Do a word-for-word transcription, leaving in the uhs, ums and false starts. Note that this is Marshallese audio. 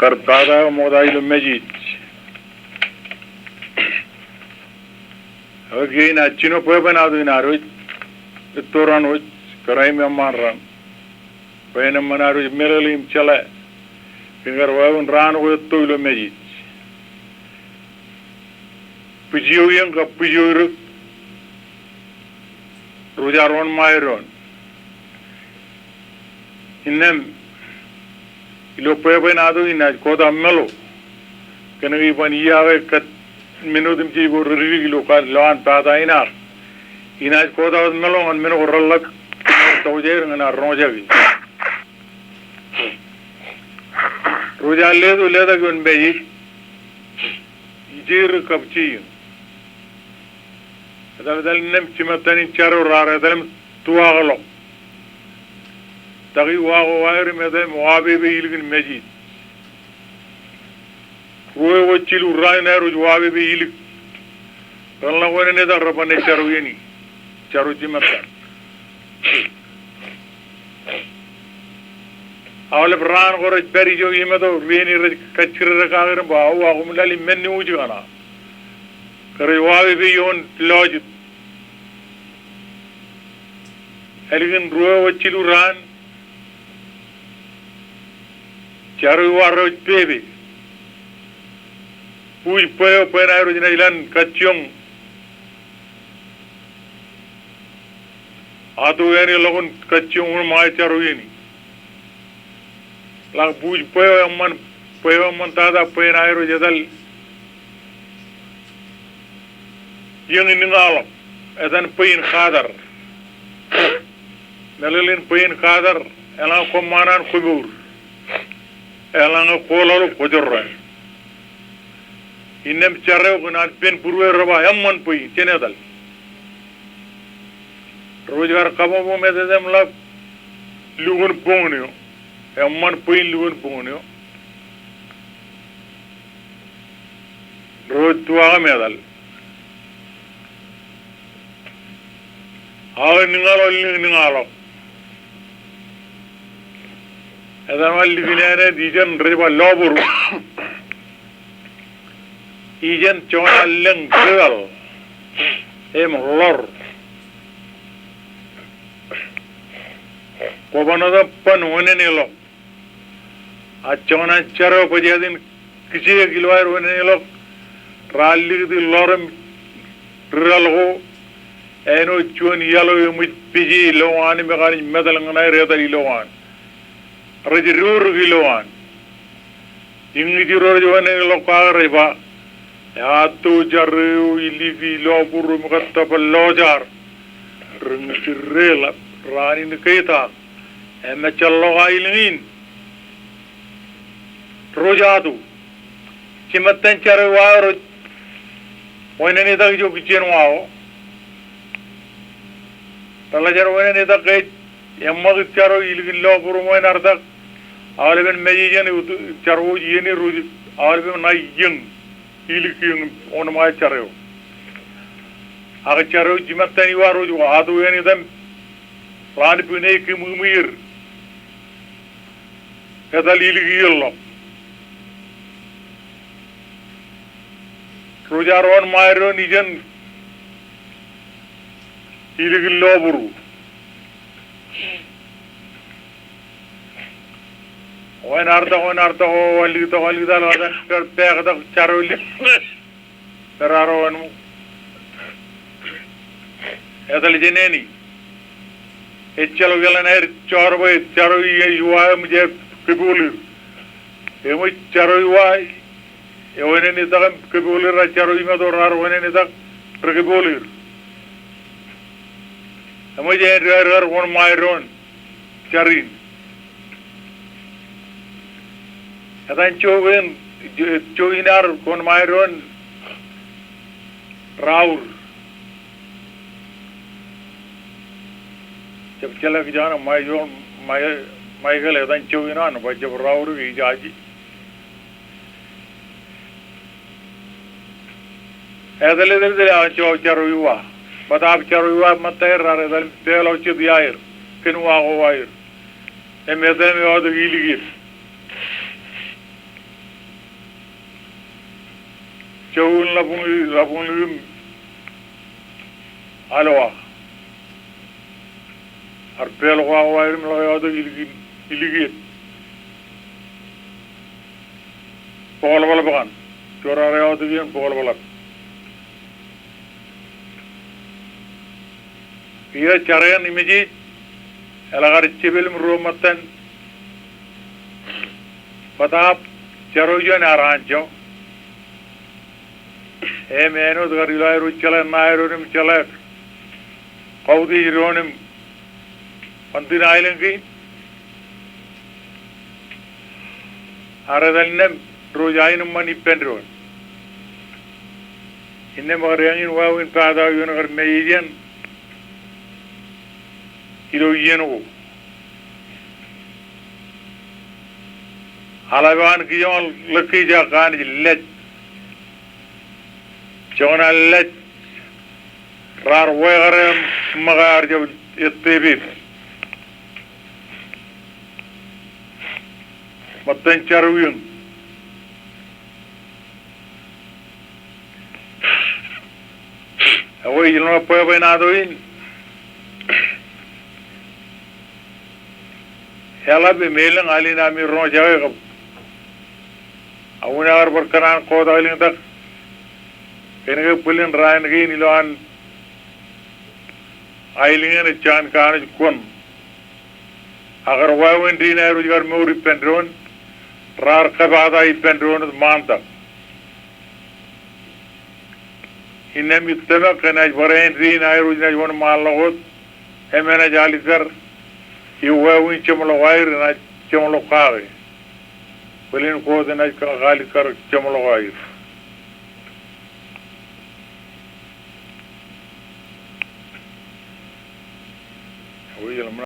Kar tata eo ṃokta ilo Mājij. Ak kein ad jino bwebwenato in ad wōj, etto raṇ wōj, kōrā im eṃṃaan raṇ. Bwe en eṃṃan ad wōj meḷeḷe im jeḷā kōn kar wāween raan ko etto ilo Mājij. Bwijeo iien kab bwijeo rōk, ro jaar wōnṃae doon. Innām ilo bwebwenato in naaj kota meḷo. Kōnke iban iiaake kōn men otemjej ko reddik ilo kar lowaan pata in ad. In naaj kota wōt meḷo ñan men ko reḷḷap tokjāer ñan ad roñjake. Ro jaar leto letak ioon Mājij. Ije rōk kab ije iien. Etal, etal innām jimattan in jar eo raar etal im tuwaakḷọk. Taki wa ko waer im etal im wapepe ilikin Mājij. Ruo eo jilu raan in aer wōj wapepe ilik. Reḷḷọk wōn enetak reban jar eo iien in. Jar eo jimattan. Aolep raan ko rej pād ijo imeto, ri-āne rej kajjirere kake im ba, awa, koṃ lale men in wōj kaṇ. Ke rej wapepe ioon lọjet. Ālikin ruo eo jilu raan, jar eo iwa rej pepe. Buuj bwe eo bwe en aer wōj naaj ilowaan kajjioñ. Ato āne ḷọk in kajjioñ wōnṃae jar eo iien in. Ḷak buuj bwe eo eṃṃan, bwe eo eṃṃan tata bwe en aer wōj etal iien in ñaḷọk, etan bwe in katar. Meḷeḷein bwe in katar, eḷaññe koṃṃaan an komour. Eḷaññe koḷaḷ kwōjorrā. Innām jar eo kōn an pen būrueir rej ba eṃṃan bwe in, jen etal. Ro rej kar kabbokbok im etetem ḷap lukkuun boñōn eo. Eṃṃan bwe in lukkuun boñōn eo. Ro rej tuwaak im etal. Awa, niñaḷọk, niñaḷọk. Etal ṃae likin āne ijeṇ rej ba lọbūru. Ijeṇ joñan allōñ deḷ im ḷor. Kwōban wōt ban wōnāne ḷọk. A joñan jar eo bajjāātin kijeek ilo aer wōnāne ḷọk, raar likūti ḷor im deḷ ko, āinwōt juon iaḷ eo eṃōj peje ilowaan im ekanooj metal ñan aer etal ilowaan. Rej doorōk ilowaan. Iñjiro rej wōnāne ḷọk kake rej ba, eato jar eo iliki lọbūru im kōttōpar lọjaar. Ri-ña ri-ḷap raan in ke ita. Im ejjeḷọk aelōñ in. Ro jatū. Jimattan jar eo iwa ro wōnānetak ijo kijjien wa eo. Tōḷḷā jar wōnānetak ke eṃṃakūt jar eo ilikin lọbūru ṃōn artak. Aolepen Mājij eṇ, jar wōj iien in ro rej aolepen ṇae iiōñ. Ilik iiōñ wōnṃae jar eo. Ak jar eo jimattan iwa ro rej ato āne im ḷaan bwin e kiṃwiṃwier. Etal ilik iiōñḷọk. Ro jaar wōnṃae doon ijeṇ ilikin lọbūru. Wōn artak, wōn artak, wōn likūttak, wōn likūttak, wōn likūttak, wōn likūttak, jar eo lik. Pād raar wōnṃōk. Etal jān āne. Ejjeḷọk eḷaññe aer jọọr bwe jar eo iwa eṃōj kōpolir. Eṃōj jar eo iwa ewōnānetak im kōpolir, a jar eo imeto raar wōnānetak rekōpolir. Eṃōj āindein aer kar wōnṃae doon jar in. Etan jook in, jo-, jook in ad wōnṃae doon raur. Jab jeḷā kōj an, ṃae joñan, ṃae, ṃae kōl etan jook in an, bwe jab raur ke ijaje. Etal, etal, etal, etal, jar eo iwa. Bōtaab jar eo iwa ṃōttaer raar etal im peḷọk jet iaer kōn wa ko waer. Im etal im ewōr ilik er. Joe in ḷapḷọk, ḷapḷọk im Aloha. Ear pāālḷọk awa aer im ḷak iotak ilikin, ilikin. Bōk ḷapḷap kaṇ. Joe raar iotak iien bōk ḷapḷap. Ij jar eṇ im ej, eḷak ad jepel im ruo ṃōttan bōtaab jerawiwi eṇ ear anjọ. Im āinwōt kar ilo aer jeḷā ṇae doon im jeḷā kautiej doon im bōntin aelōñ kein. Ear etal innām ro ej aenōṃṃan ippān doon. Innām ekar eñin wāween pata eo eṇ kar mejej eṇ ilo iien ko. Aḷap eo an kijoñ ḷōk ke ejja kanooj lej. Joñan an lej raar wāween ṃōk ear jab ettepet. Ṃōttan jerawiwi eṇ. Ekwe ij ḷōmṇak bwebwenato in. Eḷap im elōñ al in ami roñjake kab aō in ekar bar kōṇaan kotak lōñtak. Kōnke bōlen raan kein ilowaan aelōñ eṇ ej jaan kanooj kuṇ. Ak kar wāween dein aer rej kar mour ippān doon, raar kōpaata ippān doon wōt ṃaantak. Innām ij tōmak ke enaaj bar āindein aer rej naaj wōnṃaanḷọk wōt, im enaaj alikkar, im wāween jeṃḷọk aer enaaj jeṃḷọk kake. Bōlen Koot enaaj kalikkar jeṃḷọk aer.